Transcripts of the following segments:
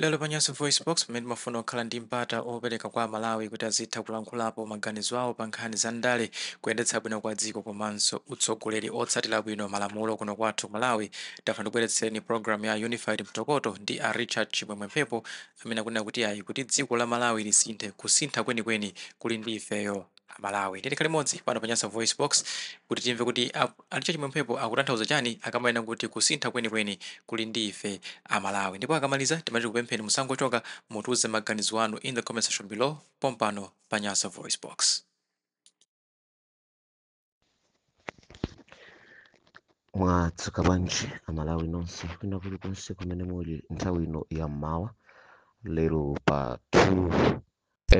Lero pa Nyasa VoiceBox, pamene timafuna kukhala ndi mpata opereka kwa Amalawi kuti azitha kulankhulapo maganizo awo pa nkhani za ndale, kuyendetsa bwino kwa dziko komanso utsogoleri otsatira bwino malamulo kuno kwathu ku Malawi, tafuna tikubweretsereni program ya Unified Mtokoto ndi a Richard Chimwemwe Mphepo, amene akunena kuti ayi, kuti dziko la Malawi lisinthe, kusintha kwenikweni kuli ndi ifeyo Amalawi. Ndiye tikhale limodzi pano pa Nyasa VoiceBox kuti timve kuti a Richard Chimwemwe Mphepo akutanthauza chani akamanena kuti kusintha kwenikweni kuli ndi ife Amalawi. Ndipo akamaliza, timati tikupempheni musangochoka, mutiuze maganizo anu in the comment section below pompano pa Nyasa VoiceBox. Mwadzuka bwanji Amalawi nonse kwina kulikonse kumene muli nthawi ino ya mmawa lero pa 2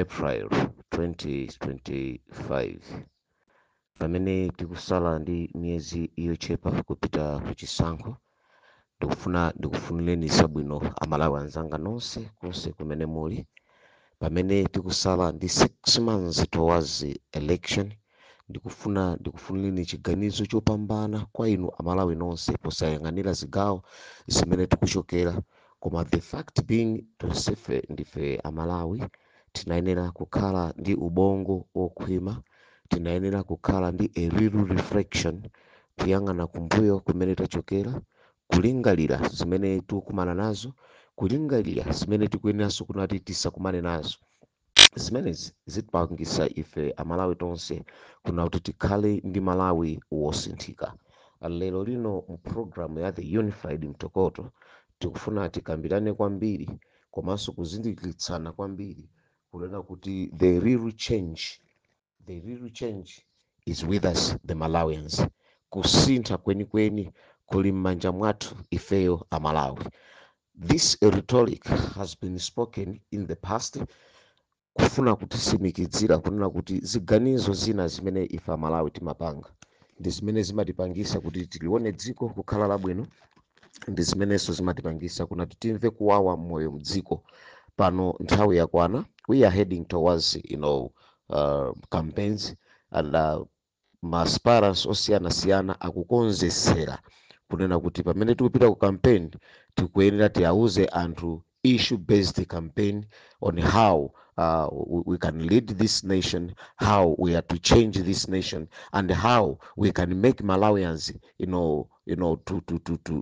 April 2025, pamene tikusala ndi miyezi yochepa kupita ku chisankho. Ndikufuna ndikufunireni zabwino Amalawi anzanga nonse konse kumene muli, pamene tikusala ndi 6 months towards election. Ndikufuna ndikufunireni chiganizo chopambana kwa inu Amalawi nonse, posayang'anira zigawo zimene tikuchokera, koma the fact being tonsefe ndife Amalawi. Tinayenera kukhala ndi ubongo wokhwima, tinayenera kukhala ndi a real reflection, kuyang'ana kumbuyo kumene tachokera, kulingalira zimene tikukumana nazo, kulingalira zimene tikuyeneranso kunati tisakumane nazo. Zimenezi zitipangisa ife Amalawi tonse kuna kuti tikhale ndi Malawi wosinthika. Lero lino mu program ya The Unified Mtokoto tikufuna tikambirane kwambiri komanso kuzindikiritsana kwambiri kunena kuti the real change is with us, the Malawians. Kusintha kwenikweni kuli m'manja mwathu ifeyo Amalawi. This rhetoric has been spoken in the past, kufuna kutisimikizira kunena kuti ziganizo zina zimene ife Amalawi timapanga ndi zimene zimatipangisa kuti tilione dziko kukhala labwino, ndi zimenenso zimatipangisa kunati timve kuwawa moyo mdziko pano. Nthawi yakwana, we are heading towards campaigns and ma aspirants osiyanasiyana akukonzesera kunena kuti pamene tikupita ku campaign tikuyenera tiauze anthu issue based campaign on how we can lead this nation, how we are to change this nation and how we can make Malawians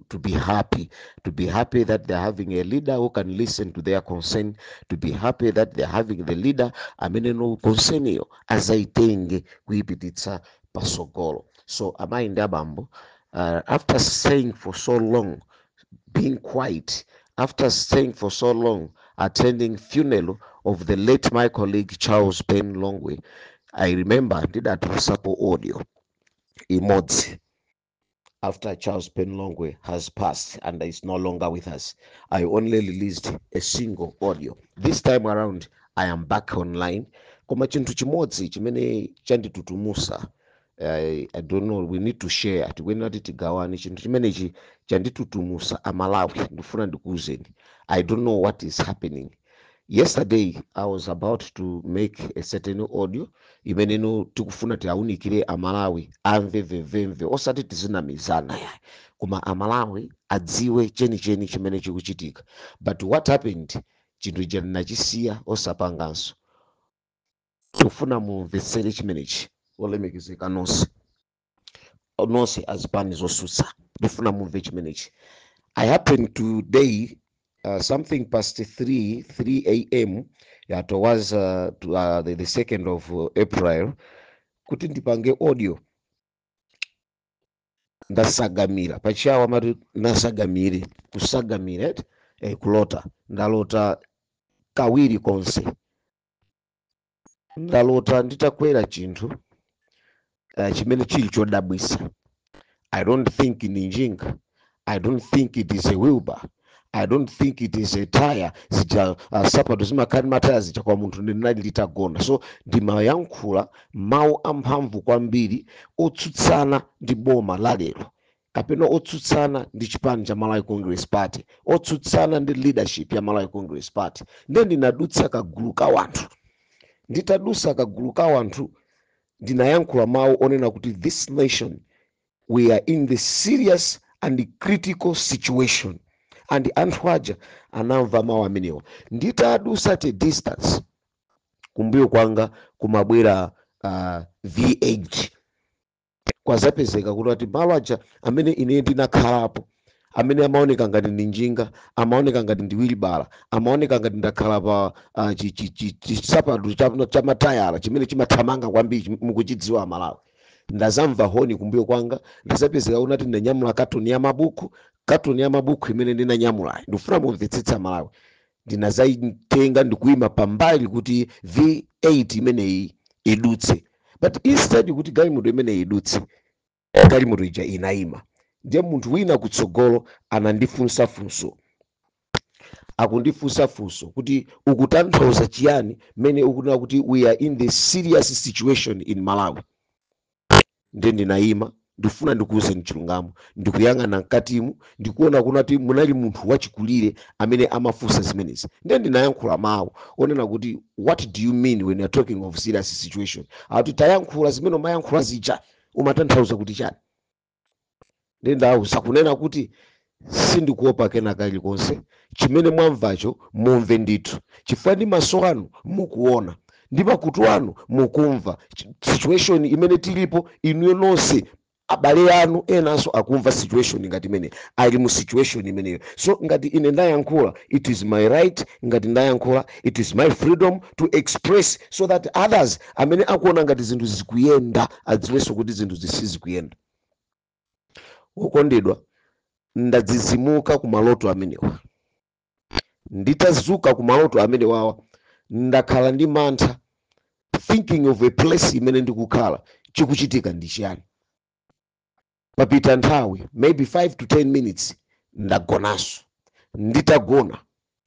to be happy, to be happy that they're having a leader who can listen to their concern, to be happy that they're having the leader amene no concern iyo azaitenge kuyipititsa pasogolo. So amayi ndi abambo, after staying for so long being quiet, after staying for so long attending funeral of the late my colleague Charles Ben Longwe, I remember ndidatulusapo audio imodzi after Charles Ben Longwe has passed and is no longer with us. I only released a single audio. This time around I am back online, koma chinthu chimodzi chimene chanditutumusa, I don't know, we need to share, tikuyenera kuti tigawane chinthu chimenechi chanditutumusa. Amalawi, ndifuna ndikuwuzeni, I don't know what is happening. Yesterday I was about to make a certain audio imeneno tikufuna tiawunikire Amalawi amve vemvemve, osati tizinamizana yayi, koma Amalawi adziwe chenicheni chimene chikuchitika. But what happened, chinthu ichi ndinachisiya osapanganso. Tikufuna mumvetsere chimenechi, olemekezeka nonse, nonse azipani zosutsa, ndifuna mumve chimenechi. I happened today, something past 3 3 a.m., yeah, towards the 2nd of April, kuti ndipange audio. Ndasagamira, pachiyawo amati nasagamire, kusagamira eti, kulota. Ndalota kawiri konse. Ndalota nditakwera chinthu chimene chili chodabwisa. I don't think ni njinga, I don't think it is a wheelbarrow, I don't think it is a tire zija, sapato zimakhala ndi mataya zija. Kwa munthu ndinali nditagona, so ndimayankhula mawu amphamvu kwambiri otsutsana ndi boma la lero kapena otsutsana ndi chipani cha Malawi Congress Party, otsutsana ndi leadership ya Malawi Congress Party. Ndiye ndinadutsa kagulu ka wanthu. Nditadutsa kagulu ka wanthu, ndinayankhula mawu onena kuti this nation, we are in the serious and critical situation. And anthu aja anamva mawu amenewa. Nditadusa at a distance, kumbuyo kwanga kumabwera V8. Kwazapezeka kuti ati malo aja amene ine ndinakhalapo, amene amaoneka ngati ndi njinga, amaoneka ngati ndi wheelbarrow, amaoneka ngati ndakhala pa chisapato cha matayala chimene chimathamanga kwambiri, mukuchidziwa Amalawi. Ndazamva honi kumbuyo kwanga. Ndazapezeka kuti ndinanyamula katoni ya mabuku. Katoni ya mabuku imene ndinanyamulayi, ndikufuna mumvetsetsa Malawi, ndinazayitenga ndikuyima pambali kuti V8 imeneyi idutse. But instead kuti galimoto imeneyi idutse, galimoto ija inayima. Ndiye munthu wina kutsogolo anandifunsa funso, akundifunsa funso kuti, "Ukutanthauza chiyani mmene ukunena kuti we are in the serious situation in Malawi?" Ndiye ndinayima. Ndifuna ndikuwuzeni chilungamo, ndikuyang'ana mkatimu, ndikuona kunati munali munthu wachikulire amene amafunsa zimenezi. Ndiye ndinayankhula mawu onena kuti, "What do you mean when you're talking of serious situation?" Ati, "Tayankhula zimene umayankhula zija, umatanthauza kuti chani?" Ndiye ndawuza kunena kuti sindikuopa kena kalikonse. Chimene mwamvacho mumve ndithu, chifukwa ndi maso anu mukuona, ndi makutu anu mukumva. Situation imene tilipo, inuyo nonse, abale anu enanso akumva situation ngati imene ali mu situation imeneyo. So ngati ine ndayankhula, it is my right. Ngati ndayankhula, it is my freedom to express so that others amene akuona ngati zinthu zikuyenda adziwenso kuti zinthu zisizikuyenda. Wokondedwa, ndadzidzimuka ku maloto amenewa. Nditazuka ku maloto amenewawa, ndakhala ndi mantha, thinking of a place imene ndikukhala, chikuchitika ndi chiyani? Papita nthawi maybe 5 to 10 minutes, ndagonanso. Nditagona,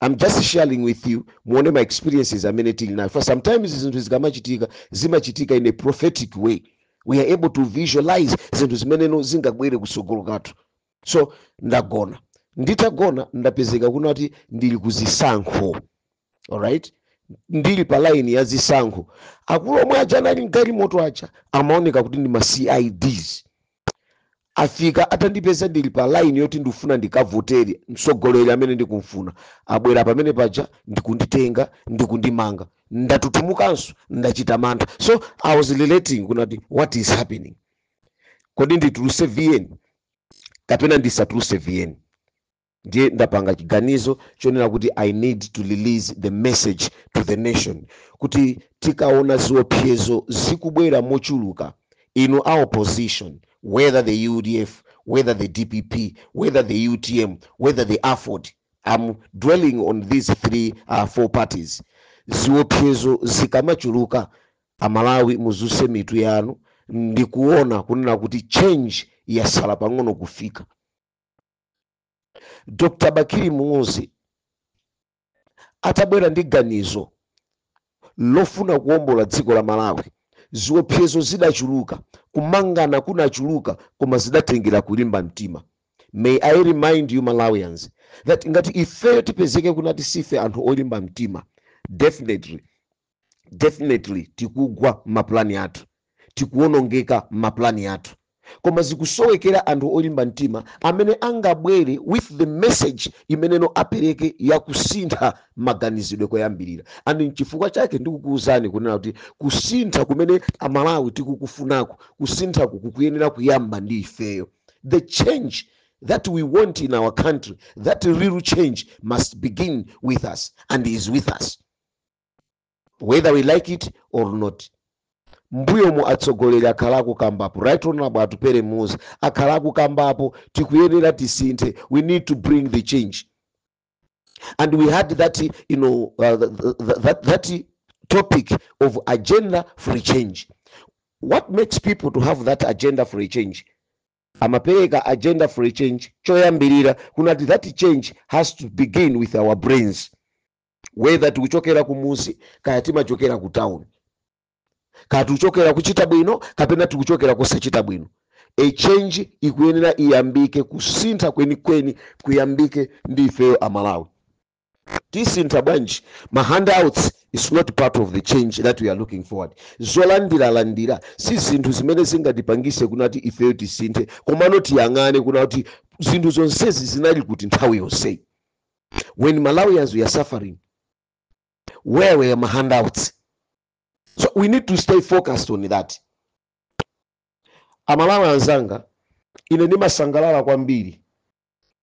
I'm just sharing with you muone my experiences amene tili nayo. For sometimes zinthu zikamachitika, zimachitika in a prophetic way. We are able to visualize zinthu zimeneno zingabwere kusogolo kathu. So ndagona. Nditagona, ndapezeka kunati ndili kuzisankho. Alright, ndili pa line ya zisankho. Akulu omwe aja anali mgalimoto aja amaoneka kuti ndi ma CIDs. Afika atandipeza ndili pa line yoti ndikufuna ndikavotere mtsogoleri amene ndikumfuna. Abwera pamene paja ndikunditenga, ndikundimanga. Ndatutumukanso, ndachita mantha. So I was relating kunati, what is happening? Kodi ndituluse VN kapena ndisatuluse VN? Ndiye ndapanga chiganizo chonena kuti I need to release the message to the nation kuti tikaona ziopsezo zikubwera mochuluka, inu a opposition, whether the UDF, whether the DPP, whether the UTM, whether the AFORD, I'm dwelling on these three, four parties, ziopsezo zikamachuluka, Amalawi muzuse mitu yanu ndikuona kunena kuti change yasala pang'ono kufika. Dr Bakili Muluzi atabwera ndi ganizo lofuna kuwombola dziko la Malawi, ziopsezo zidachuluka, kumangana kunachuluka, koma zidatengera kulimba mtima. May I remind you Malawians that ngati ifeyo tipezeke kunati sife anthu olimba mtima, definitely, definitely tikugwa mapulani athu, tikuwonongeka mapulani athu. Koma zikusowekera anthu olimba mtima amene angabwere with the message imeneno apereke yakusintha maganizidwe koyambirira. And nchifukwa chake ndikukuwuzani kunena kuti kusintha kumene Amalawi tikukufunako, kusinthaku kukuyenera kuyamba ndi ifeyo. The change that we want in our country, that real change must begin with us and is with us, whether we like it or not. Mbuyomu atsogoleri akhala akukambapo. Right Honorable Atupele Muluzi akhala akukambapo, tikuyenera tisinthe, we need to bring the change. And we had that you know that, that topic of agenda for a change. What makes people to have that agenda for a change? Amapereka agenda for a change choyambirira kunati that change has to begin with our brains, whether tikuchokera kumuzi kaya timachokera ku town, kaya tikuchokera kuchita bwino kapena tikuchokera kusachita bwino, a change ikuyenera iyambike, kusintha kwenikweni kuyambike ndi ifeyo Amalawi. Tisintha bwanji? Ma handouts is not part of the change that we are looking forward. Zolandiralandira si zinthu zimene zingatipangise kunati ifeyo tisinthe. Komano tiyang'ane kunati zinthu zonsezi zinali kuti nthawi yonseyi. When Malawians were suffering, where were my handouts? So we need to stay focused on that. Amalawi anzanga, ine ndimasangalala kwambiri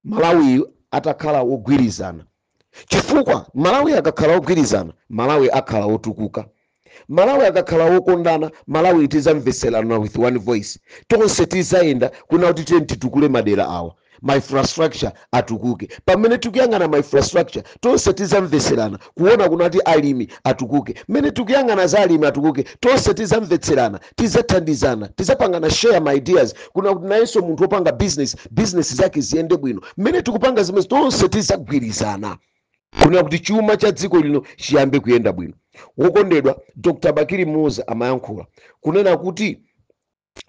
Malawi atakhala wogwirizana, chifukwa Malawi akakhala wogwirizana, Malawi akhala wotukuka. Malawi akakhala wokondana, Malawi tizamveserana with one voice. Tonse tizayenda kuna kuti tiye titukule madera awa, ma infrastructure atukuke. Pamene tikuyang'ana ma infrastructure, tonse tizamveserana kuona kunati alimi atukuke. Mmene tikuyang'ana za alimi atukuke, tonse tizamvetserana, tizathandizana, tizapangana share my ideas kuna kuti nayenso munthu wopanga business, business zake ziyende bwino. Mmene tikupanga zimene, tonse tizagwirizana kuna kuti chuma cha dziko lino chiyambe kuyenda bwino. Wokondedwa Dr Bakili Muluzi amayankhula kunena kuti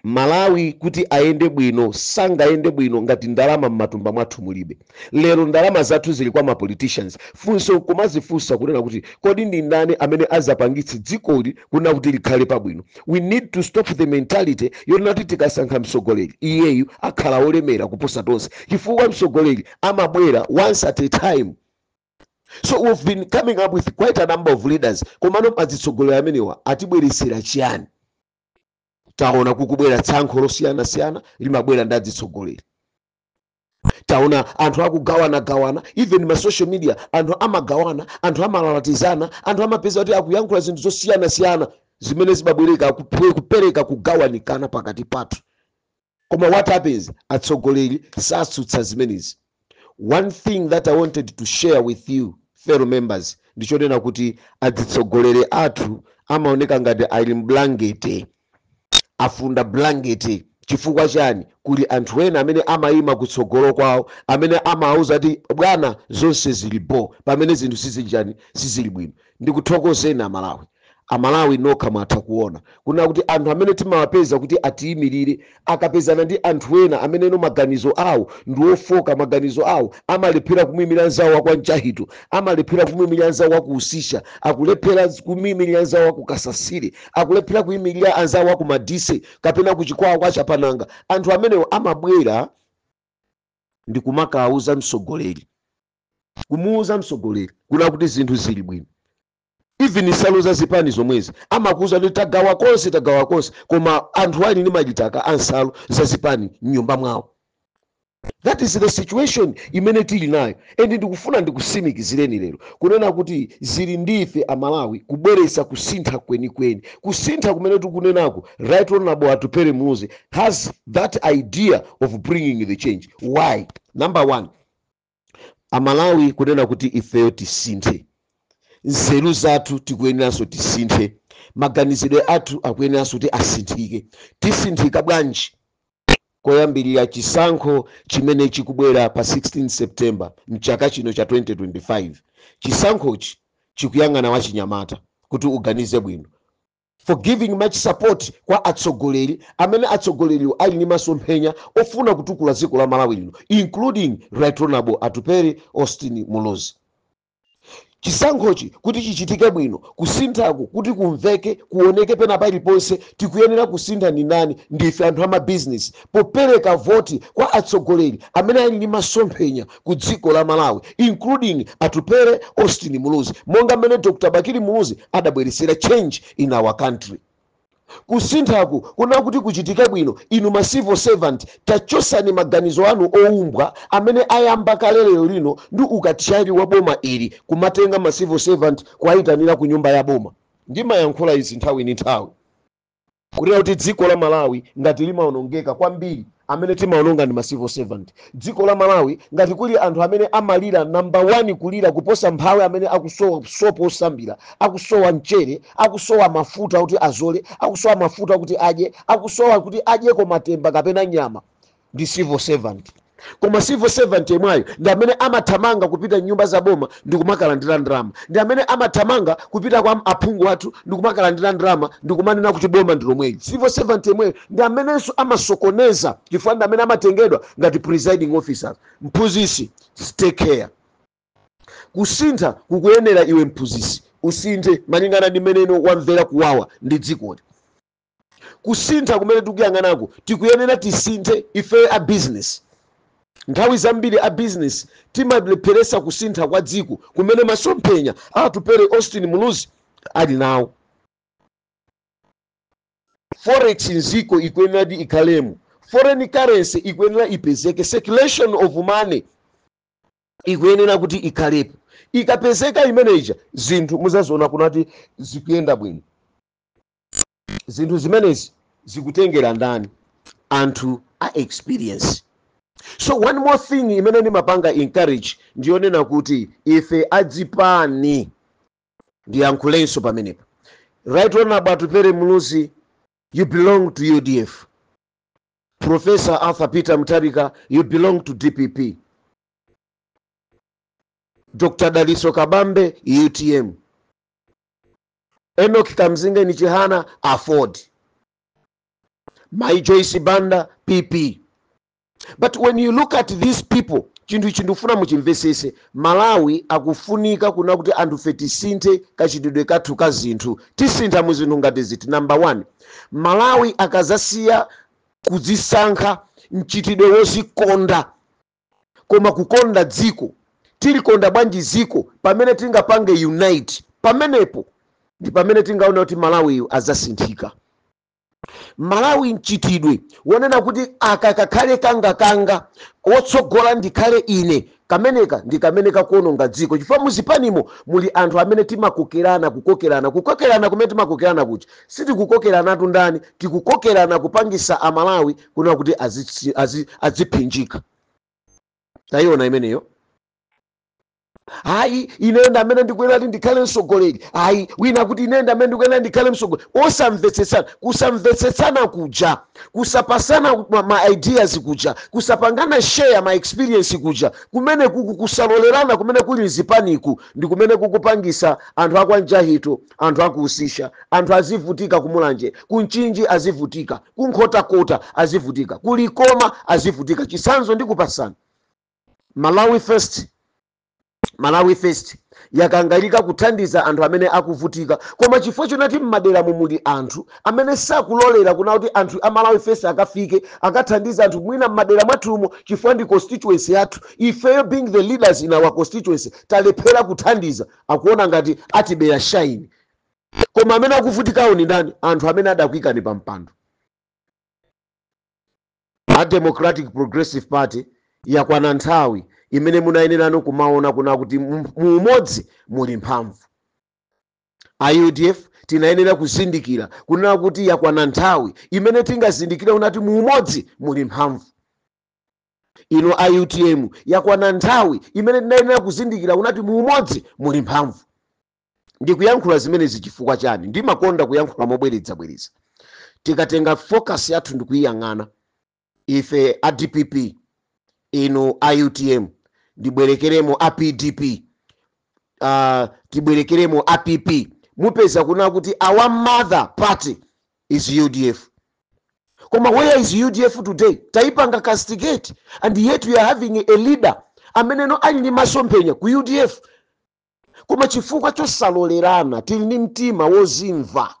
Malawi kuti ayende bwino, sangayende bwino ngati ndalama m'matumba mwathu mulibe. Lero ndalama zathu zili kwa ma politicians. Funso kumazifunsa kunena kuti, kodi ndi ndani amene azapangitse dzikoli kunena kuti likhale pabwino? We need to stop the mentality yonena kuti tikasankha mtsogoleri, iyeyu akhala olemera kuposa tonse, chifukwa mtsogoleri amabwera once at a time. So we've been coming up with quite a number of leaders, komano azitsogoleri amenewa atibweresera chiyani? Taona kukubwera tsankho losiyanasiyana, limabwera ndi azitsogoleri. Taona anthu akugawanagawana, even ma social media anthu amagawana, anthu amalalatizana, anthu amapeza kuti akuyankhula zinthu zosiyanasiyana zimene zimabwereka kupereka kugawanikana pakati pathu. Koma what happens? Atsogoleri satsutsa zimenezi. One thing that I wanted to share with you, fellow members, ndichonena kuti atsogoleri athu amaoneka ngati ali mblankete, afunda blanketi. Chifukwa chani? Kuli anthu ena amene amayima kutsogolo kwawo, amene amawuza kuti, "Bwana, zonse zili bo," pamene zinthu sizili chani, sizili bwino. Ndikuthokozeni Amalawi. Amalawi nokha mwatha kuona kuna kuti anthu amene timawapeza kuti atiyimirire, akapezana ndi anthu ena amene no maganizo awo ndi ofoka, maganizo awo amalephera kumuyimirira nzawo wa kwa Mchahito, amalephera kumuyimirira nzawo wa ku Usisha, akulephera kumuyimirira nzawo wa ku Kasasire, akulephera kuyimirira anzawo wa ku Madise kapena ku Chikwawa kwa Chapananga, anthu amenewo amabwera ndi kumakawuza mtsogoleri, kumuuza mtsogoleri kuna kuti zinthu zili bwino. Even nsalu za zipani zomwezi, amakuuza kuti tagawa konse, tagawa konse, koma anthu ali ndi machitaka a nsalu za zipani mnyumba mwawo. That is the situation imene tili nayo. And ndikufuna ndikusimikizireni lero kunena kuti zili ndife Amalawi kubweretsa kusintha kwenikweni. Kusintha kumene tikunenako, Right Honorable Atupele Muluzi has that idea of bringing the change. Why? Number one, Amalawi, kunena kuti ifeyo tisinthe nzeru zathu, tikuyeneranso tisinthe maganizidwe athu, akuyeneranso kuti asinthike. Tisinthika bwanji? Koyambirira, chisankho chimene chikubwera pa 16 September mchaka chino cha 2025, chisankhochi chikuyang'ana wachinyamata kuti uganize bwino for giving much support kwa atsogoleri amene atsogoleriwo ali ndi masomphenya ofuna kutukula dziko la Malawi lino, including Right Honorable Atupele Austin Muluzi. Chisankhochi kuti chichitike bwino, kusinthaku kuti kumveke, kuoneke pena paliponse, tikuyenera kusintha ndi ndani? Ndife anthu amabizinesi, popereka voti kwa atsogoleri amene ali ndi masomphenya ku dziko la Malawi, including Atupele Austin Muluzi, monga mmene Dr Bakili Muluzi adabweresera change in our country. Kusinthaku kuna kuti kuchitike bwino, inu ma civil servant, tachosani maganizo anu oumbwa amene ayamba kale lero lino ndi ukathyali wa boma ili, kumatenga ma civil servant kuwayitanira ku nyumba ya boma. Ndimayankhula izi nthawi ndi nthawi kunena kuti dziko la Malawi ngati limawonongeka kwambiri, amene timawononga ndi ma civil servant. Dziko la Malawi, ngati kuli anthu amene amalira, number 1 kulira kuposa mphawi amene akusowa sopo osambira, akusowa mchere, akusowa mafuta kuti azole, akusowa mafuta kuti adye, akusowa kuti adyeko matemba kapena nyama, ndi civil servant. Koma civil servant yemwayo ndi amene amathamanga kupita nyumba za boma ndi kumakalandira ndalama, ndi amene amathamanga kupita kwa aphungu athu ndi kumakalandira ndalama ndi kumanena kuti boma ndi lomweli. Civil servant yemweyo ndi amenenso amasokoneza, chifukwa ndi amene amatengedwa ngati presiding officers. Mphunzisi, take care. Kusintha kukuyenera iwe mphunzisi usinthe malingana ndi mmeneno wamvera kuwawa ndi dzikoli. Kusintha kumene tikuyang'anako, tikuyenera tisinthe ife a business. Nthawi zambiri a business timalepheresa kusintha kwa dziko kumene masomphenya a Atupele Austin Muluzi ali nawo. Forex mziko ikuyenera ikhalemo, foreign currency ikuyenera ipezeke, circulation of money ikuyenera kuti ikhalepo. Ikapezeka imeneja, zinthu muzaziona kunati zikuyenda bwino. Zinthu zimenezi zikutengera ndani? Anthu a experience. So one more thing imene ndimapanga encourage, ndiyonena kuti ife adzipani, ndiyankhulenso pamenepa, Right Honorable Atupele Muluzi, you belong to UDF. Professor Arthur Peter Mutharika, you belong to DPP. Dr Daliso Kabambe, UTM. Enoch Kamzingeni Chihana, AFORD. Mai Joyce Banda, PP. But when you look at these people, chinthu ichi ndikufuna muchimvesese. Malawi akufunika kuna kuti anthufe tisinthe kachitidwe kathu ka zinthu. Tisintha mu zinthu ngati ziti? Number one, Malawi akazasiya kudzisankha, mchitidwe wozikonda koma kukonda dziko. Tilikonda bwanji dziko pamene tingapange unite? Pamenepo ndi pamene tingaone kuti Malawiyu azasinthika. Malawi mchitidwe wonena kuti aka kakhale kangakanga, wotsogola ndikhale ine, kameneka ndi kamene kakuononga dziko, chifukwa muzipanimo muli anthu amene timakokerana, kukokerana, kukokerana. Kumene timakokerana kuja, sitikukokeranatu ndani, tikukokerana kupangisa Amalawi kuna kuti aziphinjika. Tayiona imeneyo? Hayi, ine ndi amene ndikuyenera kuti ndikhale mtsogoleri. Hayi, wina kuti ine ndi amene ndikuyenera ndikhale mtsogoleri. Osamvetsetsana, kusamvetsetsana kuja, kusapasana ma ideas kuja, kusapangana share ma experience kuja, kumene kuku kusalolerana kumene kuli mzipaniku, ndi kumene kukupangisa anthu akwanjahito, anthu akuusisha, anthu azivutika kuMulanje, kuMchinji azivutika, kuNkhotakota azivutika, kuLikoma azivutika. Chitsanzo ndikupasani, Malawi First. Malawi First yakangalika kuthandiza anthu amene akuvutika, koma chifukwa chonati m'maderamo muli anthu amene sakulolera kuna kuti anthu a Malawi First akafike akathandiza anthu mwina m'madera mwathumo, chifukwa ndi constituency yathu, ifeyo being the leaders in our constituency talephera kuthandiza, akuona ngati atibera shine. Koma amene akuvutikawo ni ndani? Anthu amene adakuikani pa mpando. A Democratic Progressive Party, yakwana nthawi imene munayenerano kumaona kuna kuti mu umodzi muli mphamvu. A UDF, tinayenera kuzindikira kunena kuti yakwana nthawi imene tingazindikire kunati mu umodzi muli mphamvu. Ino a UTM, yakwana nthawi imene tinayenera kuzindikira kunati mu umodzi muli mphamvu. Ndikuyankhula zimenezi chifukwa chani? Ndimakonda kuyankhula mobwerezabwereza. Tikatenga focus yathu ndikuyiyang'ana ife a DPP, inu a UTM, ndibwerekeremo a PDP, tibwerekeremo a PP, mupeza kuna kuti our mother party is UDF. Koma where is UDF today? Taipanga castigate, and yet we are having a leader ameneno ali ndi masomphenya ku UDF, koma chifukwa chosalolerana, tili ndi mtima wozimva,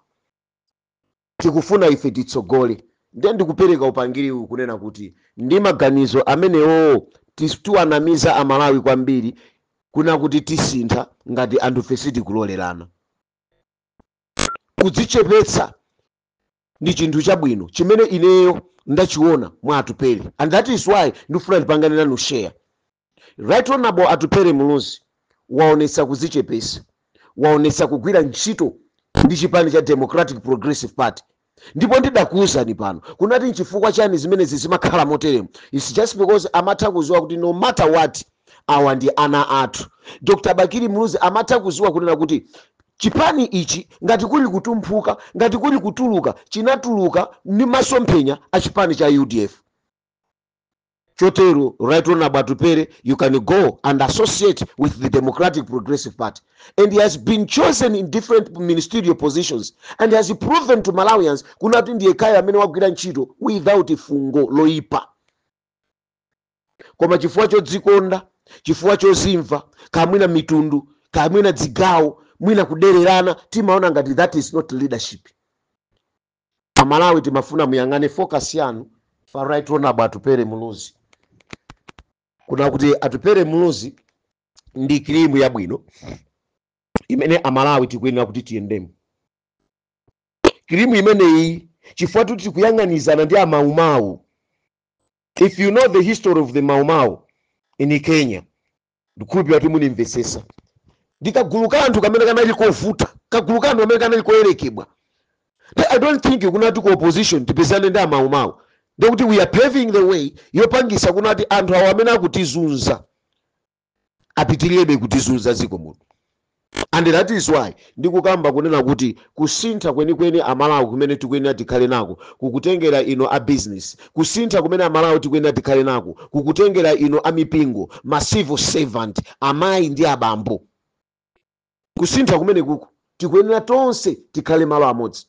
tikufuna ife titsogole. Ndiye ndikupereka upangiri uwu kunena kuti ndi maganizo amenewo tiwanamiza Amalawi kwambiri kuna kuti tisintha ngati anthu fe sitikulolerana. Kudzichepetsa ndi chinthu chabwino chimene ineyo ndachiona mwa Atupele, and that is why ndikufuna ndipangane nanu share. Right Honorable Atupele Muluzi waonetsa kudzichepetsa, waonetsa kugwira ntchito ndi chipani cha Democratic Progressive Party. Ndipo ndidakuwuzani pano kunati nchifukwa chani zimenezi zimakhala moteremo? It's just because amatha kuziwa kuti no matter what, awa ndi ana athu. Dr Bakili Muluzi amatha kuziwa kunena kuti chipani ichi, ngati kuli kutumphuka, ngati kuli kutuluka, chinatuluka ndi masomphenya a chipani cha UDF. Chotero, Right Honorable Atupele, you can go and associate with the Democratic Progressive Party, and he has been chosen in different ministerial positions and has proven to Malawians kunati ndiye kaya amene wagwira ntchito without fungo loyipa. Koma chifukwa chodzikonda, chifukwa chozimva, kamwina mitundu, kamwina dzigawo, mwina kudererana, timaona ngati that is not leadership. Amalawi, timafuna muyang'ane focus yanu pa Right Honorable Atupele Muluzi. Kuna kuti Atupere Muluzi ndi cream yabwino imene Amalawi tikuyenera kuti tiyendemo. Cream imeneyi, chifukwa tuti tikuyang'anizana ndi Amaumau. If you know the history of the Maumau in Kenya, ndikhulupirira kuti munimvesesa. Ndi kagulu ka anthu kamene kanali kovuta, kagulu ka anthu kamene kanali koyerekedwa. I don't think kunati ku opposition tipezane ndi Amaumau, ndekuti we are paving the way yopangisa kunati anthu awo amene akutizunza apitirebe kutizunza dziko muno. And that is why ndikukamba kunena kuti kusintha kwenikweni Amalawi kumene tikuyenera tikhale nako kukutengera ino a business. Kusintha kumene Amalawi tikuyenera tikhale nako kukutengera ino a mipingo, ma civil servant, amayi ndi abambo. Kusintha kumene kuku tikuyenera tonse tikhale malo amodzi.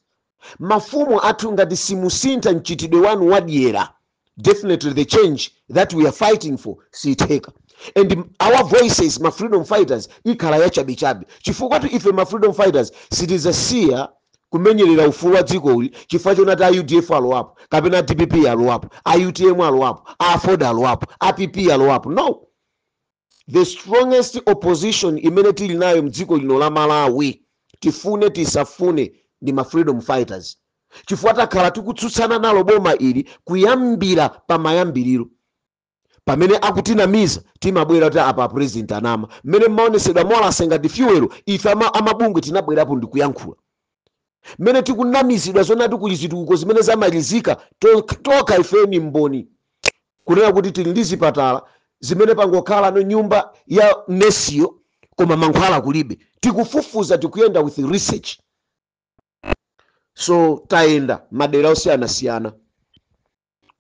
Mafumu athu, ngati simusintha mchitidwe wanu wadyera, definitely the change that we are fighting for siyitheka, and our voices, ma freedom fighters, ikhala yachabechabe, chifukwa tu ife ma freedom fighters sitizasiya kumenyerera ufulu wa dzikoli chifukwa chonati a UDF alowapo, kapena a DPP alowapo, a UTM alowapo, a AFORD alowapo, a PP alowapo. No, the strongest opposition imene tili nayo mdziko lino la Malawi, tifune tisafune, ndi ma freedom fighters, chifukwa takhala tikutsutsana nalo boma ili kuyambira pamayambiriro. Pamene akutinamiza, timabwera kuti apa president anama. Mmene mmaonesedwa molasses ngati fuel, ife amabungwe tinabwerapo ndikuyankhula. Mmene tikunamizidwa zonati kuli zitukuko zimene zamalizika, toka ifeni mboni kunena kuti tili ndi zipatala zimene pangokhala no nyumba ya nesiyo koma mankhwala kulibe. Tikufufuza, tikuyenda with research. So tayenda madera osiyanasiyana,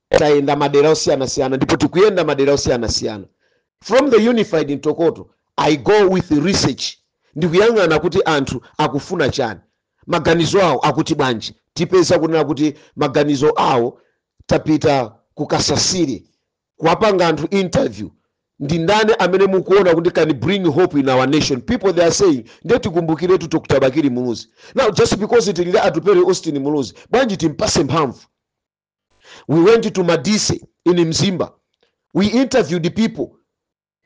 tayenda madera osiyanasiyana, ndipo tikuyenda madera osiyanasiyana. From the Unified Mtokoto, I go with research, ndikuyang'ana kuti anthu akufuna chani, maganizo awo akuti bwanji. Tipeza kunena kuti maganizo awo, tapita kukasasire kuwapanga anthu interview, ndi ndani amene mukuona kuti can bring hope in our nation? People, they are saying, ndiye tikumbukiretu Dr Bakili Muluzi. Now, just because tilile Atupere Austin Muluzi, bwanji timpase mphamvu? We went to Madise in Mzimba, we interviewed the people.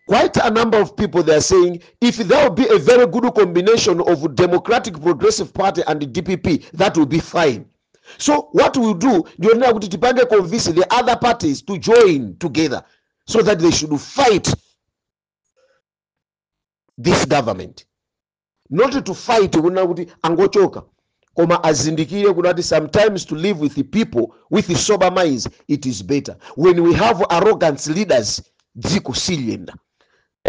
Quite a number of people, they are saying if there will be a very good combination of Democratic Progressive Party and the DPP, that will be fine. So what we'll do, ndionera kuti tipange convince the other parties to join together so that they should fight this government, not to fight kunena kuti angochoka, koma azindikire kunati sometimes to live with the people with sober minds, it is better. When we have arrogant leaders, dziko siliyenda.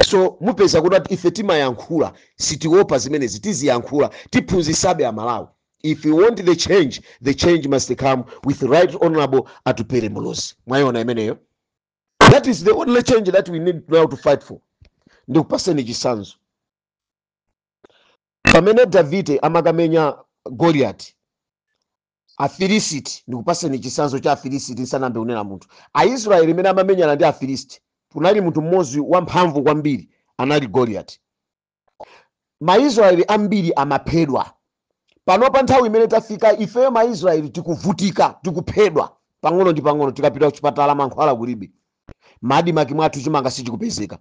So mupeza kuti ife timayankhula, sitiopa zimenezi, tiziyankhula, tiphunzisabe Amalawi. If we want the change, the change must come with Right Honorable Atupere Muluzi. Mwayiona imeneyo? That is the only change that we need now to fight for. Ndikupaseni chitsanzo. Pamene Davide amakamenya Goliath, Afilisiti, ndikupaseni chitsanzo cha Afilisiti nsanambe kunena munthu. Aisraeli imene amamenyana ndi Afilisti, kunali munthu mmodzi wamphamvu kwambiri, anali Goliath. Maisraeli ambiri amaphedwa. Panopa nthawi imene tafika ifeyo Maisraeli tikuvutika, tikuphedwa pang'ono ndi pang'ono. Tikapita kuchipatala, mankhwala kulibe. MADMARC mwathu chimanga sichikupezeka.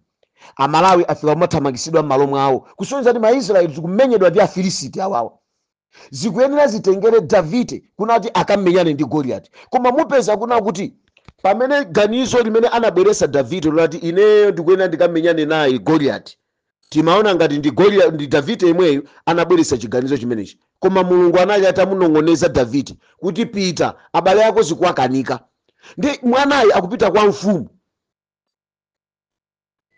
Amalawi afika kumathamangisidwa m'malo mwawo, kusonyeza kuti Maisraeli tikumenyedwa ndi Afilisiti awawa. Zikuyenera zitengere Davide kunati akamenyane ndi Goliath, koma mupeza kuna kuti pamene ganizo limene anabweresa Davide lolati ineyo ndikuyenera ndikamenyane naye Goliath, timaona ngati ndi Goliath, ndi Davide yemweyo anabweresa chiganizo chimenechi, koma Mulungu anali atamunong'oneza Davide kuti pita, abale ako zikuwakanika. Ndi mwanayi akupita kwa mfumu.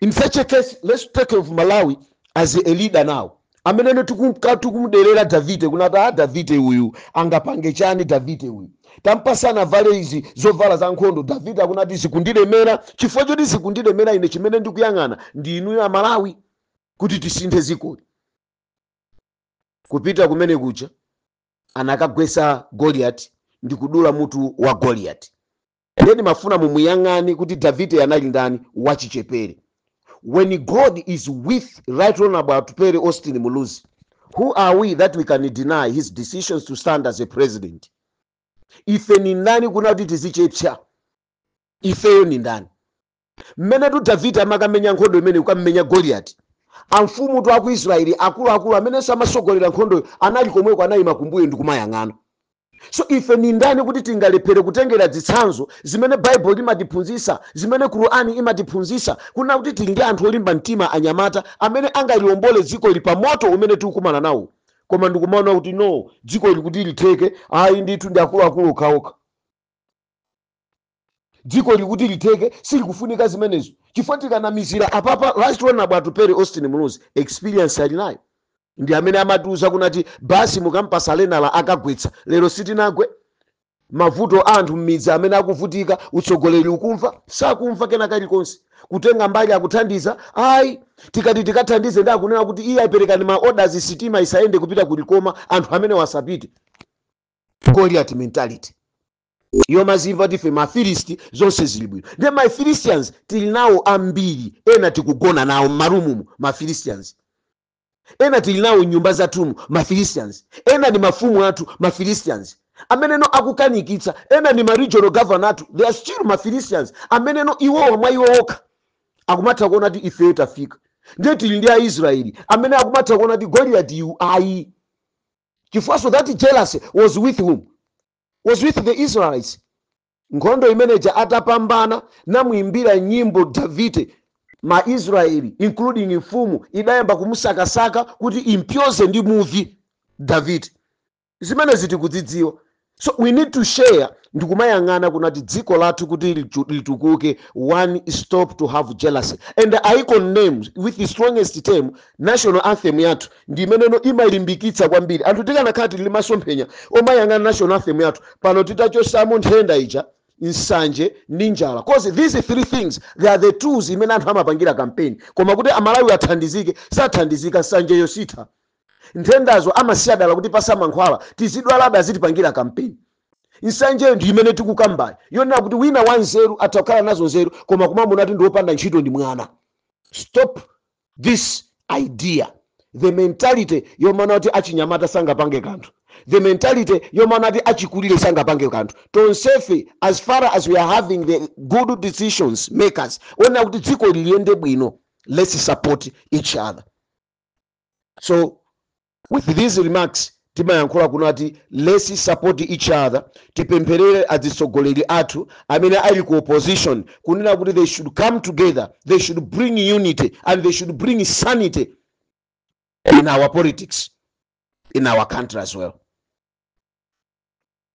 In such a case, let's take of Malawi as a leader now amene tikumuderera Davide kunati a Davide uyu angapange chani? Davide uyu tampasana vale izi zovala za nkhondo. Davide akunati zikundilemera. Chifukwa choti zikundilemera ine, chimene ndikuyang'ana ndi inuyo Amalawi kuti tisinthe zikoli. Kupita kumene kuja, anakagwesa Goliath ndi kudula mutu wa Goliath. Ndeni mafuna mumuyang'ane kuti Davide anali ndani wachichepere. When God is with Right Honorable Atupere Austin Muluzi, who are we that we can deny his decisions to stand as a president? Ife ni ndani kuna kuti tizichepsa? Ifeyo ni ndani? Mmenetu Davide amakamenya nkhondo imene, kukammenya Goliyati, amfumu tu aku Israeli akuluakulu amenenso amasogolera nkhondoyo anali komweko, anayima kumbuyo ndikumayang'ana. So ife ni ndani kuti tingalephere kutengera zitsanzo zimene Baibulo limatiphunzitsa, zimene Qur'ani imatiphunzitsa, kuna kuti tili ndi anthu olimba mtima, anyamata amene angaliwombole dziko li pa moto umene tikukumana nawo? Koma ndikumaona kuti no, dziko likuti litheke, ayi ndithu, ndi akuluakulu okhaokha. Dziko likuti litheke, silikufunika zimenezo, chifukwa tikanamizira apapa. Right Honorable Atupele Austin Muluzi, experience ali nayo, ndi amene amatiuza kunati basi mukampasa lenala akagwetsa. Lero sitinagwe? Mavuto a anthu m'midzi amene akuvutika, utsogoleri ukumva? Sakumva kena kalikonse. Kutenga mbali akuthandiza, ayi. Tikati tikathandize, ndi akunena kuti iye aperekani ma orders, sitima isayende kupita kulikoma, anthu amene wasapite. Goliath mentality yomazimva tife Mafilisti, zonse zili bwino. Ndiye ma Philistines tili nawo ambiri. Ena tikugona nawo m'marumumu, ma Philistines. Ena tili nawo nyumba zathumu, ma Philistines. Ena ni mafumu athu, ma Philistines ameneno akukanikitsa. Ena ni ma regional governor athu, they are still ma Philistines ameneno iwowa mwa iwo okha akumatha kuona kuti ifeyo tafika. Ndiye tili ndi Aisraeli amene akumatha kuona kuti Goliath yu ayi, chifukwa so that jealousy was with whom? Was with the Israelites. Nkhondo imeneja atapambana, namuimbira nyimbo Davide, Maisraeli including mfumu idayamba kumusakasaka kuti impyoze ndi muvi Davide. Zimene zitikudzidziwa, so we need to share ndikumayang'ana kunati dziko lathu kuti litukuke. One, stop to have jealousy, and I condemn with the strongest term national anthem yathu, ndi imeneno imalimbikitsa kwambiri anthu. Tikanakhala tili masomphenya omayang'ana national anthem yathu pano, titachosamo nthenda ija, nsanje ndi njala, 'cause these three things, they are the tools imene anthu amapangira campaign. Koma kuti Amalawi athandizike, sathandizika. Nsanjeyo sitha, nthendazo amasiya dala kuti pasa mankhwala, tizidwalabe, azitipangira campaign. Nsanjeyo ndi imene tikukambayo, yonena kuti wina wanzeru atha kukhala nazo nzeru, koma kumamuna kuti ndiwopanda ntchito, ndi mwana. Stop this idea, the mentality yomana kuti achinyamata sangapange kanthu, the mentality yomana kuti achikulire sangapange kanthu. Tonsefe, as far as we are having the good decisions makers onena kuti dziko liyende bwino, let's support each other. So with these remarks, timayankhula kunati let's support each other. Tipempherere atsogoleri athu amene ali ku opposition, kunena kuti they should come together, they should bring unity and they should bring sanity in our politics, in our country as well.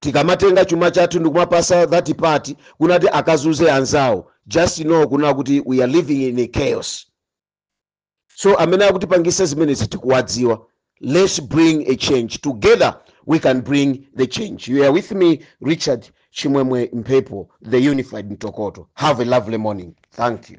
Tikamatenga chuma chathu ndikumapasa that party kunati akazuze anzawo, just know kunena kuti we are living in a chaos. So amene akutipangisa zimenezi tikuwadziwa. Let's bring a change together. We can bring the change. You are with me, Richard Chimwemwe Mphepo, the Unified Mtokoto. Have a lovely morning. Thank you.